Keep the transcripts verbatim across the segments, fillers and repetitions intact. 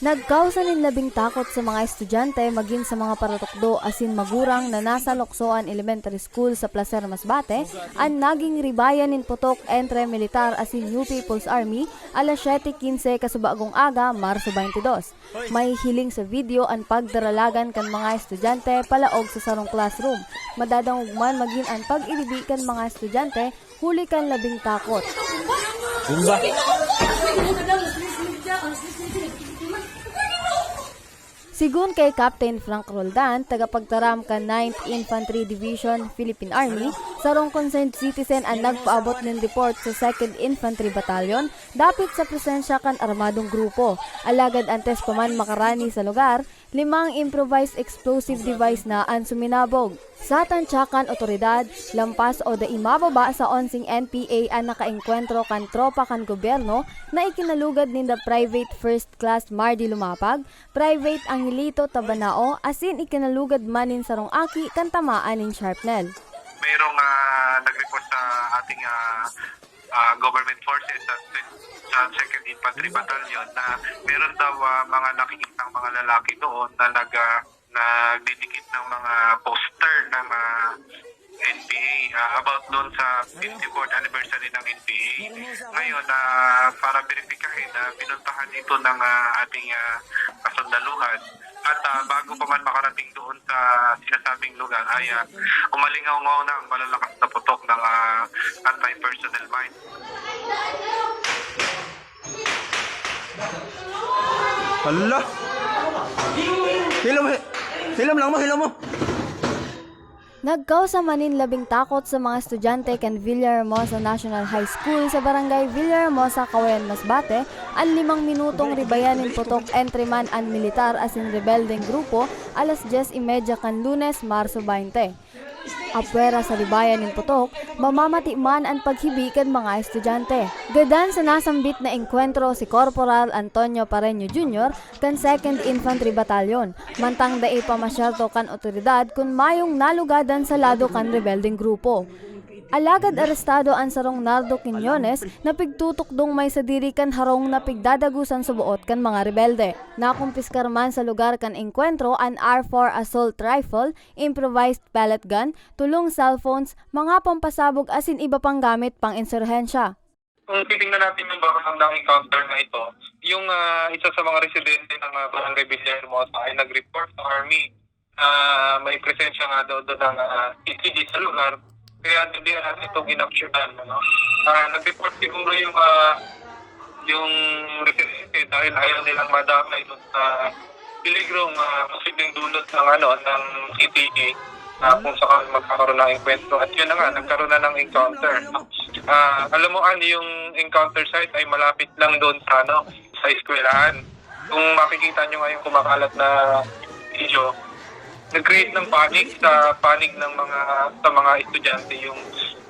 Nagkausa nin labing takot sa mga estudyante magin sa mga paratukdo asin magurang na nasa Locsoan Elementary School sa Placer, Masbate, an naging ribayan nin putok entre militar asin New People's Army alas siyete quince kasubagong aga, Marso twenty-two. May hiling sa video an pagdaralagan kan mga estudyante palaog sa sarong classroom. Madadangog man magin an pag-iribi kan mga estudyante huli kan labing takot. Bomba! Sigon kay Captain Frank Roldan, tagapagtaram kan Ninth Infantry Division, Philippine Army, sarong concerned citizen an nagpaabot nin report sa Second Infantry Battalion dapit sa presensya kan armadong grupo. Alagad antes pa man makarani sa lugar, limang improvised explosive device na an suminabog. Sa tansya kan otoridad, lampas o dai mababa sa onseng N P A an nakaengkwentro kan tropa kan gobyerno na ikinalugad ninda Private First Class Mardy Lumapag, Private Angelito Tabanao, asin ikinalugad man nin sarong aki kan tamaan nin shrapnel. Mayroong, ah, nag-report sa ating, ah, ah, government forces sa, sa Second Infantry Battalion na meron daw, ah, mga nakikitang mga lalaki doon na nag, ah, nagdidikit ng mga poster ng, ah, N P A, ah, about doon sa fifty-fourth anniversary ng N P A. Ngayon, ah, para beripikahin, ah, pinuntahan ito ng, ah, ating, ah, kasundaluhan. At, ah, bago pa man makarating doon sa sinasabing lugar, ay, ah, umalingaw-ngaw na ang malalakas na putok ng, ah, anti-personnel mine. Hala! Hilom, hi-, hilom lang mo, hilom mo. Nagkausa man nin labing takot sa mga estudyante kan Villahermosa National High School sa Barangay Villahermosa, Cauayan, Masbate, an limang minutong ribayan nin putok entre man an militar asin rebeldeng grupo alas dyes y media kan Lunes, Marso twenty. Apwera sa ribayan nin putok, mamamati man an paghibi kan mga estudyante. Gadan sa nasambit na engkwentro si Corporal Antonio Pareño Junior kan Second Infantry Battalion, mantang dai pa masyerto kan otoridad kun mayong nalugadan sa lado kan rebeldeng grupo. Alagad arestado an sarong Nardo Quiñones na pigtutukdong may sadiri kan harong na pigdadagosan sa boot kan mga rebelde. Nakumpiskar man sa lugar kan engkwentro an R four assault rifle, improvised pellet gun, tolong cellphones, mga pampasabog asin iba pang gamit pang-insurhensya. Kung titingnan natin yung background ng encounter na ito, yung, ah, isa sa mga residente ng, ah, Barangay Villahermosa ay nag-report sa army na may presensya nga daw doon ng, ah, C C D sa lugar, kaya hindi natin itong inaksyonan, ano? Ah, nag-report siguro yung, ah, yung residente dahil ayaw nilang madamay doon sa peligrong, ah, posibleng dulot ng, ano, ng C C D, ah, kung sakaling magkakaroon ng engkwentro. At yun na nga, nagkaroon na ng encounter. Ah, alam mo, Ann, yung encounter site ay malapit lang doon sa, ano, sa eskwelahan. Kung makikita nyo nga yung kumakalat na video, nag-create ng panic sa panig ng mga, sa mga estudyante yung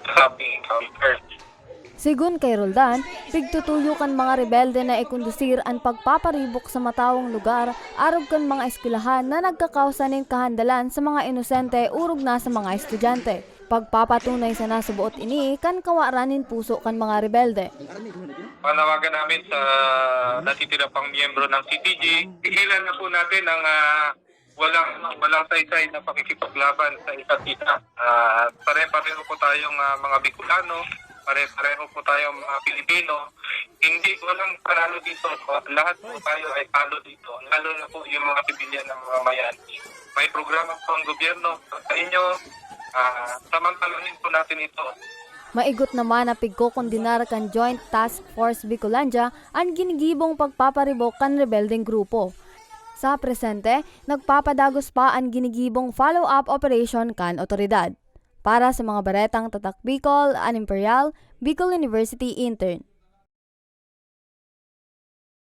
nasabing encounter. Sigon kay Roldan, pigtutuyo kan mga rebelde na ikondusir an pagpaparibok sa matawong lugar arog kan mga eskwelahan na nagkakausa nin kahandalan sa mga inosente orog na sa mga estudyante. Pagpapatunay sana sa boot ini kan kawaran nin puso kan mga rebelde. Panawagan namin sa natitira pang miyembro ng C T G, tigilan na po natin ang, ah, walang, walang saysay na pakikipaglaban sa isa't isa. Ah, pare-pareho po tayong, ah, mga Bicolano, pare-pareho po tayong mga Pilipino. Hindi, walang panalo dito. Lahat po tayo ay talo dito, lalo na po yung mga sibilyan ng mga mayan. May programa po ang gobyerno sa inyo. Ah, samantalahin po natin ito. Maigot naman na pigkokondenar kan Joint Task Force Bicolandia an ginigibong pagpaparibok kan rebeldeng grupo. Sa presente, nagpapadagos pa an ginigibong follow-up operation kan otoridad. Para sa mga baretang Tatak Bicol, Ann Imperial, Bicol University Intern.